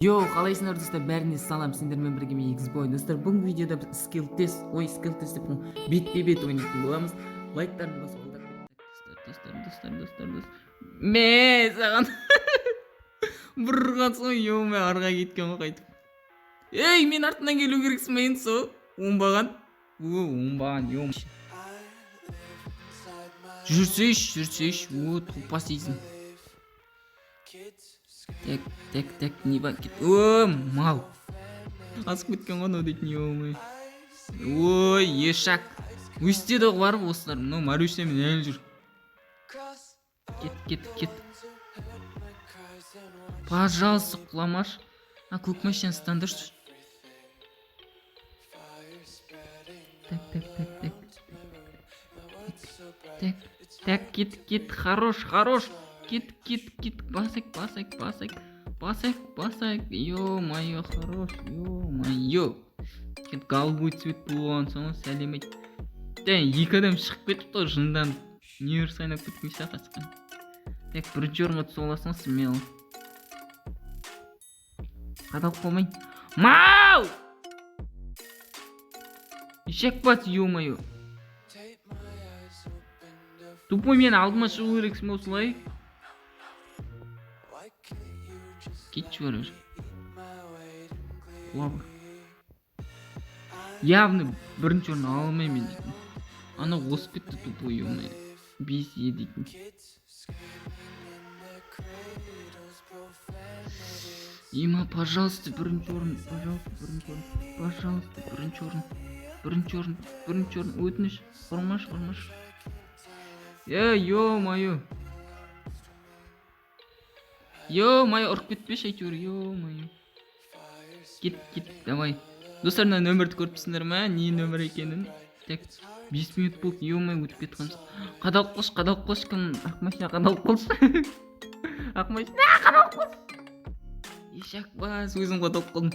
Йоу, қалайсыңдар, достар? Бәріне салам, сендермен бірге мен, Xboy. Достар, бүгінгі видеода біз скилл тест, ой, скилл тест деп, бетпе бет ойнайтын боламыз. Лайктарын басып қолдап кетіңдер. Достар, достар, достар, достар, ме саған бұрған соң, ё, арға кеткен ғой қайтып. Ей, мен артынан келу керексің ба енді? Сол оңбаған, о, оңбаған, ё. Жүрсейші, жүрсейші, о, тупа дейсің. Так, так, так, не бар? Кет. О, мал. Асып кеткен ғой анау дейтін, ё. Ой, ешак. Өстеді ғой барып осылар. Мынау Марусямен әлі жүр. Кет, кет, кет. Пожалуйста, құламашы. А, көк машинаны ұстандыршы. Так, так, так, так. Так, так, кет, кет, хорош, хорош. Кет, кет, кет, басайық, басайық, басайық. Басайық, басайық. Ё-моё, хорош, ё-моё. Кет, голубой цвет болған соң сәлем айт. Дән, екі адам шығып кетіпті ғой жынданып. Не ұрыс айналып кеткен сияқты қасқан. Так, бірінші орынға түсе аласың смело. Қадалып қалмай. Мау! Ешек бас, ё-моё. Тупой, мен алдыма шығу керексің ба осылай? Кетші бар уже. Құлап. Явно бірінші орын ала алмаймын мен дейтін. Анау озып кетті тупой, ё-моё. Бес е дейтін. Има, пожалуйста, бірінші орын, пожалуйста, бірінші орын, пожалуйста, бірінші орын, бірінші орын, бірінші орын, өтініш, ұрмашы, ұрмашы. Е, ё-моё. Ё-моё, ұрып кетпеші әйтеуір, ё-моё. Кет, кет, давай. Достар, мына нөмірді көріп тұрсыңдар ма? Не нөмір екенін? Так, 5 минут болды, ё-моё, өтіп кетіп қалмыз. Қадалып қалшы, қадалып қалшы, кім? Ақ машина қадалып қалшы. Ақ машина қадалып қалшы. Ешак бас, өзім қадалып қалдым.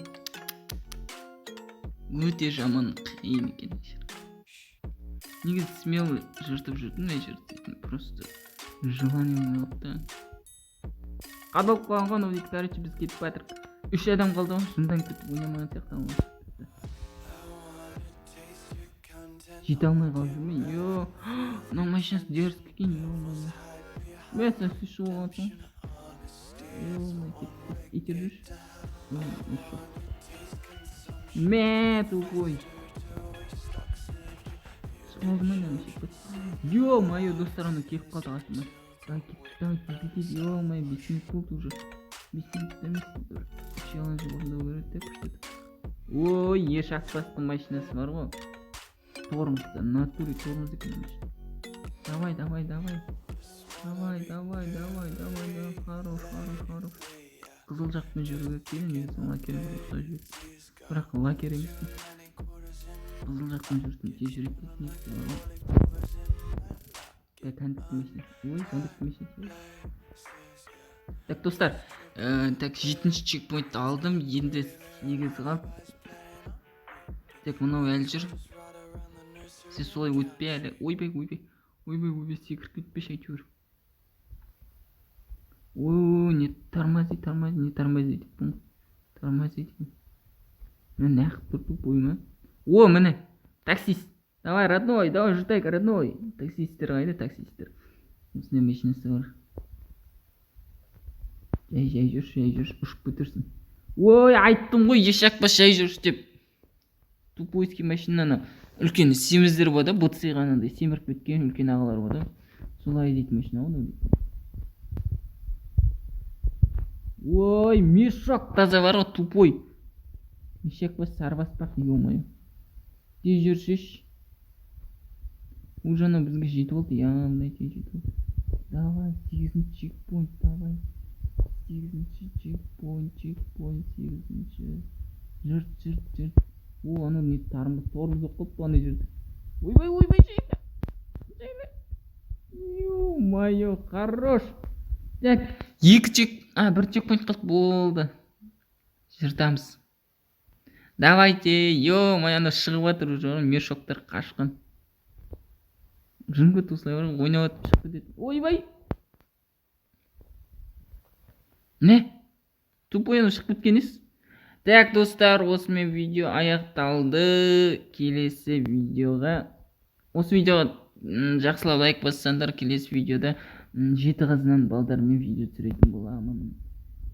Өте жаман қиын екен. Негізі смело жыртып жүрдім мына жерді дейтін, просто желание болмай қалды да. Қадалып қалған ғой анау дейді, короче, біз кетіп жатырмық. Үш адам қалды ғой, жынданып кетіп ойнамаған сияқты ғой. Жете алмай қалып жүрмін, ё. Мынау машинасы дерзкий екен, ё-моё. Мә, сен шығып алғансың. Ё-моё, кет, кет, итеріп жүрші. Ё, мә, тупой. Шығып алды ма мына шек? Ё-моё, достар, анау келіп қалды артыма. Давай, кет, давай, тез, тез, ё-моё, 5 минут болды уже. 5 минут емес, бір челлендж орындау керек те күшті. Ой, ешак бастың машинасы бар ғой. Тормоз, в натуре тормоз екен машина. Давай, давай, давай. Давай, давай, давай, давай, давай, хорош, хорош, хорош. Қызыл жақпен жүру керек дейді, негізі лакер осылай жүреді. Бірақ лакер емес. Қызыл жақпен жүрсін, тез жүреді дейді негізі бар ғой. Так, кондуктор машина. Ой, кондуктор машинасы. Так, достар, так, жетінші чекпоинтті алдым, енді сегіз қалды. Так, мынау әлі жүр. Сен солай өтпе әлі. Ойбай, ойбай, ойбай, ойбай, секіріп кетпеші әйтеуір. Ой, не тормози, тормози, не тормози деппін ғой. Тормози деген. Міне, неғып тұр тупой ма? О, міне, таксист. Давай, родной, давай, жутайка, родной. Таксисттер қайда, таксисттер? Осындай машинасы бар. Жай, жай жүрші, жай жүрші, ұшып кетерсің. Ой, айттым ғой, ешак бас, жай жүрші деп. Тупойский машинаны үлкен семіздер бар да, быцыйған андай семіріп кеткен үлкен ағалар бар да. Солай дейтін машина ғой мынау дейтін. Ой, мешок таза бар ғой, тупой. Мешок бас, сарбаспақ, ё-моё. Тез жүрсейші. Уже анау бізге жетіп алды, явно тез жетіп алды. Давай, сегізінші чекпоинт, давай. Сегізінші чекпоинт, чекпоинт, сегізінші. Жырт, жырт, жырт. О, анау не тормоз, тормоз болып қалыпты ана жерде. Ойбай, ойбай, жайма. Жайма. Ё-моё, хорош. Так, екі чек, а, бір чекпоинт қалды, болды. Жыртамыз. Давайте, ё-моё, анау шығып жатыр уже, мешоктар қашқан. Жын осылай бар ғой, ойнап жатып шығып кетеді. Ойбай. Не? Тупой, анау шығып кеткен ес. Так, достар, осымен видео аяқталды. Келесі видеоға, осы видеоға жақсылап лайк бассаңдар, келесі видеода жеті қазынан балдармен видео түсіретін боламын.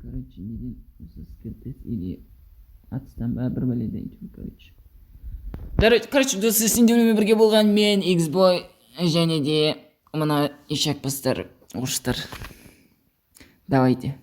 Короче, неден, осы скртс или атыстан ба, бір бәледен әйтеуір, короче. Короче, достар, сендермен бірге болған мен, Xboy, және де мына ишакбастар орыстар. Давайте.